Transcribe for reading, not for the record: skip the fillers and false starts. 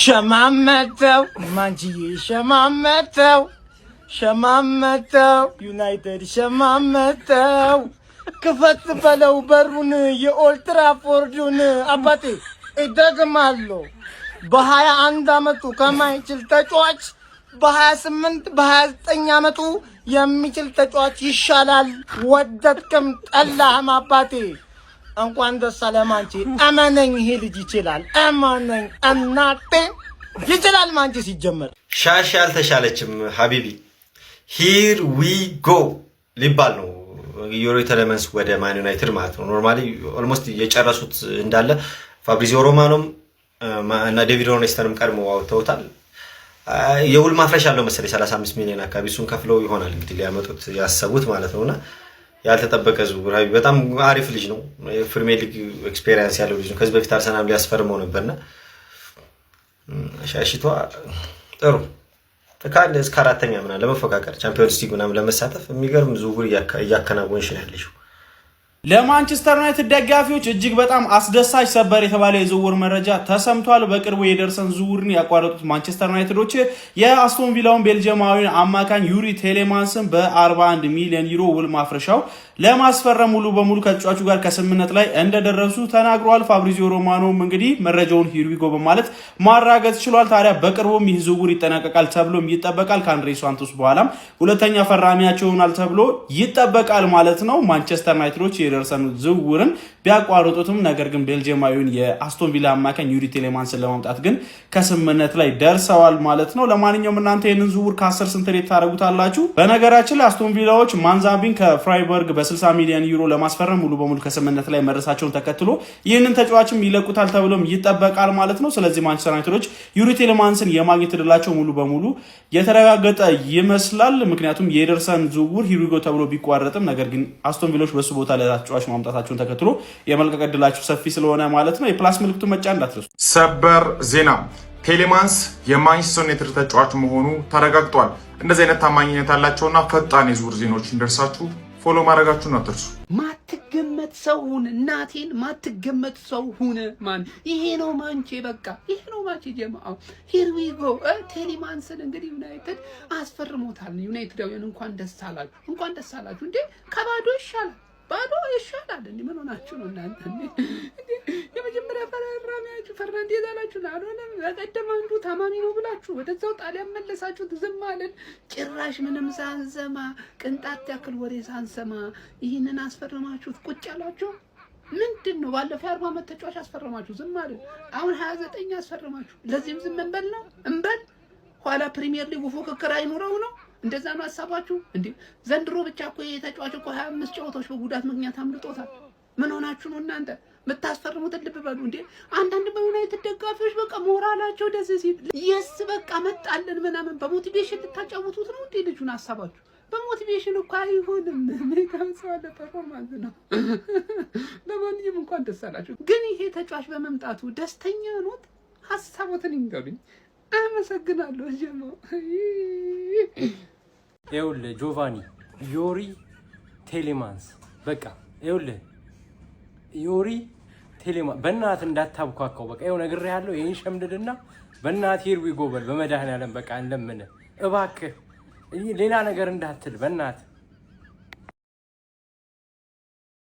ሸማመተው ማንችዬ፣ ሸማመተው፣ ሸማመተው፣ ዩናይትድ ሸማመተው። ክፈት በለው በሩን የኦልትራፎርዱን። አባቴ እደግማለሁ፣ በ21 አመቱ ከማይችል ተጫዋች በ28 በ29 አመቱ የሚችል ተጫዋች ይሻላል። ወደድክም ጠላህም አባቴ እንኳን ደስ አለህ ማንቼ። እመነኝ፣ ይሄ ልጅ ይችላል። እመነኝ እናቴ ይችላል። ማንቼ ሲጀመር ሻሽ አልተሻለችም حبيبي። Here we go ሊባል ነው። ዩሪ ቴሌመንስ ወደ ማን ዩናይትድ ማለት ነው። Normally almost የጨረሱት እንዳለ ፋብሪዚዮ ሮማኖም እና ዴቪድ ኦርንስተንም ቀድሞ አውጥተውታል። የውል ማፍረሻ አለው መሰለኝ 35 ሚሊዮን አካባቢ፣ እሱን ከፍለው ይሆናል እንግዲህ ሊያመጡት ያሰቡት ማለት ነው። እና ያልተጠበቀ ዝውውር። በጣም አሪፍ ልጅ ነው። የፕሪሚየር ሊግ experience ያለው ልጅ ነው። ከዚህ በፊት አርሰናል ሊያስፈርመው ነበርና ሻሽቷ ጥሩ ከአንድ እስከ አራተኛ ምናምን ለመፎካከር፣ ቻምፒዮንስ ሊግ ምናምን ለመሳተፍ የሚገርም ዝውውር እያከናወንሽ ነው ያለሽው። ለማንቸስተር ዩናይትድ ደጋፊዎች እጅግ በጣም አስደሳች ሰበር የተባለ የዝውውር መረጃ ተሰምቷል። በቅርቡ የኤደርሰን ዝውውርን ያቋረጡት ማንቸስተር ዩናይትዶች የአስቶን ቪላውን ቤልጅየማዊን አማካኝ ዩሪ ቴሌማንስን በ41 ሚሊዮን ዩሮ ውል ማፍረሻው ለማስፈረም ሙሉ በሙሉ ከተጫዋቹ ጋር ከስምምነት ላይ እንደደረሱ ተናግሯል። ፋብሪዚዮ ሮማኖም እንግዲህ መረጃውን here we go በማለት ማረጋገጥ ችሏል። ታዲያ በቅርቡም ይህ ዝውውር ይጠናቀቃል ተብሎም ይጠበቃል። ከአንድሬ ሳንቶስ በኋላም ሁለተኛ ፈራሚያቸው ይሆናል ተብሎ ይጠበቃል ማለት ነው። ማንቸስተር ዩናይትዶች የኤደርሰን ዝውውርን ቢያቋርጡትም ነገር ግን ቤልጅየማዊውን የአስቶን ቪላ አማካኝ ዩሪ ቴሌማንስን ለማምጣት ግን ከስምምነት ላይ ደርሰዋል ማለት ነው። ለማንኛውም እናንተ ይህንን ዝውውር ከ10 ስንት rate ታደርጉታላችሁ? በነገራችን ላይ አስቶን ቪላዎች ማንዛምቢን ከፍራይበርግ በ60 ሚሊዮን ዩሮ ለማስፈረም ሙሉ በሙሉ ከስምምነት ላይ መድረሳቸውን ተከትሎ ይህንን ተጫዋችም ይለቁታል ተብሎም ይጠበቃል ማለት ነው። ስለዚህ ማንቸስተር ዩናይትዶች ዩሪ ቴሌማንስን የማግኘት እድላቸው ሙሉ በሙሉ የተረጋገጠ ይመስላል። ምክንያቱም የኤደርሰን ዝውውር here we go ተብሎ ቢቋረጥም ነገር ግን አስቶን ቪላዎች በሱ ቦታ ሌላ ተጫዋች ማምጣታቸውን ተከትሎ የመልቀቅ እድላቸው ሰፊ ስለሆነ ማለት ነው። የ plus ምልክቱ መጫን እንዳትረሱ። ሰበር ዜና፣ ቴሌማንስ የማንቸስተር ዩናይትድ ተጫዋች መሆኑ ተረጋግጧል። እንደዚህ አይነት ታማኝነት ያላቸውና ፈጣን የዝውውር ዜናዎች እንዲደርሳችሁ follow ማድረጋችሁን አትርሱ። ማትገመት ሰው ሁን፣ እናቴን ማትገመት ሰው ሁን። ማን ይሄ ነው ማንቼ፣ በቃ ይሄ ነው ማንቼ። ጀማአው here we go። ቴሌማንስን እንግዲህ ዩናይትድ አስፈርሞታል። ዩናይትዳውያን እንኳን ደስ አላችሁ፣ እንኳን ደስ አላችሁ። እንዴ ከባዶ ይሻላል፣ ባዶ ይሻላል። እንዴ ምን ሆናችሁ ነው እናንተ? እንዴ የመጀመሪያ ፈራሚያችሁ ፈርናንዴዝ አላችሁ፣ አልሆነም። በቀደም አንዱ ታማሚ ነው ብላችሁ ወደዛው ጣሊያን መለሳችሁት፣ ዝም አለን። ጭራሽ ምንም ሳንሰማ፣ ቅንጣት ያክል ወሬ ሳንሰማ ይህንን አስፈርማችሁት ቁጭ አላችሁ። ምንድን ነው? ባለፈው የ40 ዓመት ተጫዋች አስፈርማችሁ ዝም አለን። አሁን 29 አስፈርማችሁ ለዚህም ዝም እንበል ነው እንበል? ኋላ ፕሪሚየር ሊጉ ፉክክር አይኑረው ነው? እንደዛ ነው ሀሳባችሁ እንዴ? ዘንድሮ ብቻ እኮ ይሄ ተጫዋች እኮ 25 ጨዋታዎች በጉዳት ምክንያት አምልጦታል። ምን ሆናችሁ ነው እናንተ? የምታስፈርሙትን ልብ በሉ እንዴ። አንዳንድ በዩናይትድ ደጋፊዎች በቃ ሞራላቸው ደስ ሲል yes በቃ መጣለን ምናምን በ motivation ልታጫውቱት ነው እንዴ ልጁን ሀሳባችሁ? በ motivation እኮ አይሆንም። ሜካም ሰው አለ performance ነው። ለማንኛውም እንኳን ደስ አላችሁ። ግን ይሄ ተጫዋች በመምጣቱ ደስተኛ ኖት? ሀሳቦትን ይንገሩኝ። አመሰግናለሁ። ጀሞ ይኸውልህ ጆቫኒ ዮሪ ቴሌማንስ፣ በቃ ይኸውልህ ዮሪ ቴሌማንስ በእናትህ እንዳታብኳካው። በቃ ይኸው ነግሬሃለሁ። ይህን ሸምድድና በእናትህ here we go በል። በመድኃኒዓለም በቃ እንለምንህ እባክህ፣ ሌላ ነገር እንዳትል በእናትህ።